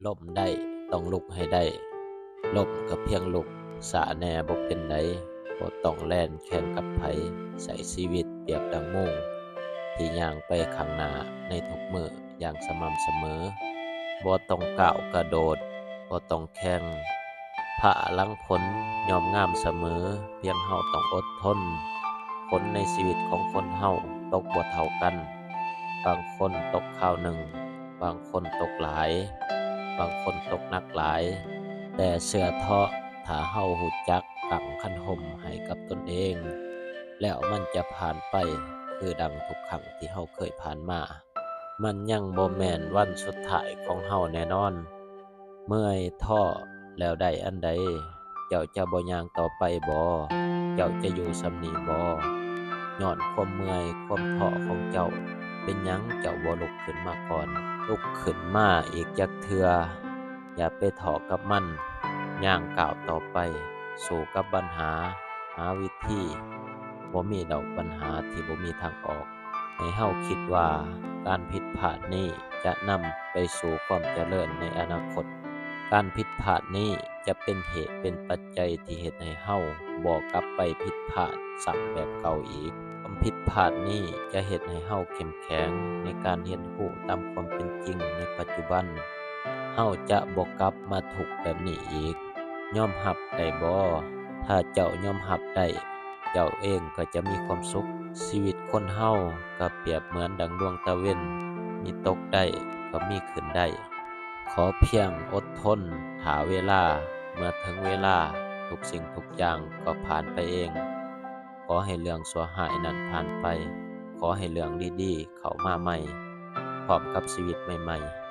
ລົ້ມໄດ້ຕ້ອງລຸກໃຫ້ໄດ້, ລົ້ມກໍພຽງລຸກ, ຊ້າແດ່ບໍ່ເປັນໃດ, ບໍ່ຕ້ອງແລ່ນແຂ່ງກັບໃຜ, ໃຊ້ຊີວິດປຽບດັ່ງໝູ່ທີ່ຍ່າງໄປຂ້າງໜ້າໃນທຸກມື້ຢ່າງສະໝ່ຳສະເໝີ, ບໍ່ຕ້ອງກ້າວກະໂດດ, ບໍ່ຕ້ອງແຂ່ງ, ພາຫຼັງພົນຍ່ອມງາມສະເໝີ, ພຽງເຮົາຕ້ອງອົດທົນ. ຜົນໃນຊີວິດຂອງຄົນເຮົາຕົກບໍ່ເທົ່າກັນ, ບາງຄົນຕົກຄາວໜຶ່ງ, ບາງຄົນຕົກຫຼາຍ, ບາງຄົນຕົກໜັກຫຼາຍ, ແຕ່ເຊື່ອເຖາະ, ຖ້າເຮົາຮູ້ຈັກຕັ້ງຄັນຮົ່ມໃຫ້ກັບຕົນເອງ, ແລ້ວມັນຈະຜ່ານໄປຄືດັ່ງທຸກຄັ້ງທີ່ເຮົາເຄີຍຜ່ານມາ. ມັນຍັງບໍ່ແມ່ນວັນສຸດທ້າຍຂອງເຮົາແນ່ນອນ. ເມື່ອຍທໍ້ແລ້ວໄດ້ອັນໃດ? ເຈົ້າຈະບໍ່ຍ່າງຕໍ່ໄປບໍ? ເຈົ້າຈະຢູ່ສ່ຳນີ້ບໍ? ຍ້ອນຄວາມເມື່ອຍ, ຄວາມທໍ້ຂອງເຈົ້າ, ເປັນຫຍັງເຈົ້າບໍ່ລຸກຂຶ້ນມາກ່ອນ? ລຸກຂຶ້ນມາອີກຈັກເທື່ອ, ຢ່າໄປທໍ້ກັບມັນ, ຍ່າງກ້າວຕໍ່ໄປ, ສູ້ກັບບັນຫາ, ຫາວິທີ, ບໍ່ມີດອກບັນຫາທີ່ບໍ່ມີທາງອອກ. ໃຫ້ເຮົາຄິດວ່າການຜິດພາດນີ້ຈະນຳໄປສູ່ຄວາມຈະເລີນໃນອະນາຄົດ. ການຜິດພາດນີ້ຈະເປັນເຫດເປັນປັດໄຈທີ່ເຮັດໃຫ້ເຮົາບໍ່ກັບໄປຜິດພາດຊ້ຳແບບເກົ່າອີກ. ຄວາມຜິດພາດນີ້ຈະເຮັດໃຫ້ເຮົາເຂັ້ມແຂງໃນການຮຽນຮູ້ຕາມຄວາມເປັນຈິງໃນປັດຈຸບັນ. ເຮົາຈະບໍ່ກັບມາທຸກແບບນີ້ອີກ. ຍອມຮັບໄດ້ບໍ? ຖ້າເຈົ້າຍອມຮັບໄດ້, ເຈົ້າເອງກໍຈະມີຄວາມສຸກ. ຊີວິດຄົນເຮົາກໍປຽບເໝືອນດັ່ງດວງຕາເວັນ, ມີຕົກໄດ້ກໍມີຂຶ້ນໄດ້. ຂໍພຽງອົດທົນຖ້າເວລາ, ເມື່ອເຖິງເວລາ, ທຸກສິ່ງທຸກຢ່າງກໍຜ່ານໄປເອງ. ຂໍໃຫ້ເລື່ອງຊົ່ວຮ້າຍນັ້ນຜ່ານໄປ, ຂໍໃຫ້ເລື່ອງດີໆເຂົ້າມາໃໝ່, ພ້ອມກັບຊີວິດໃໝ່ໆ.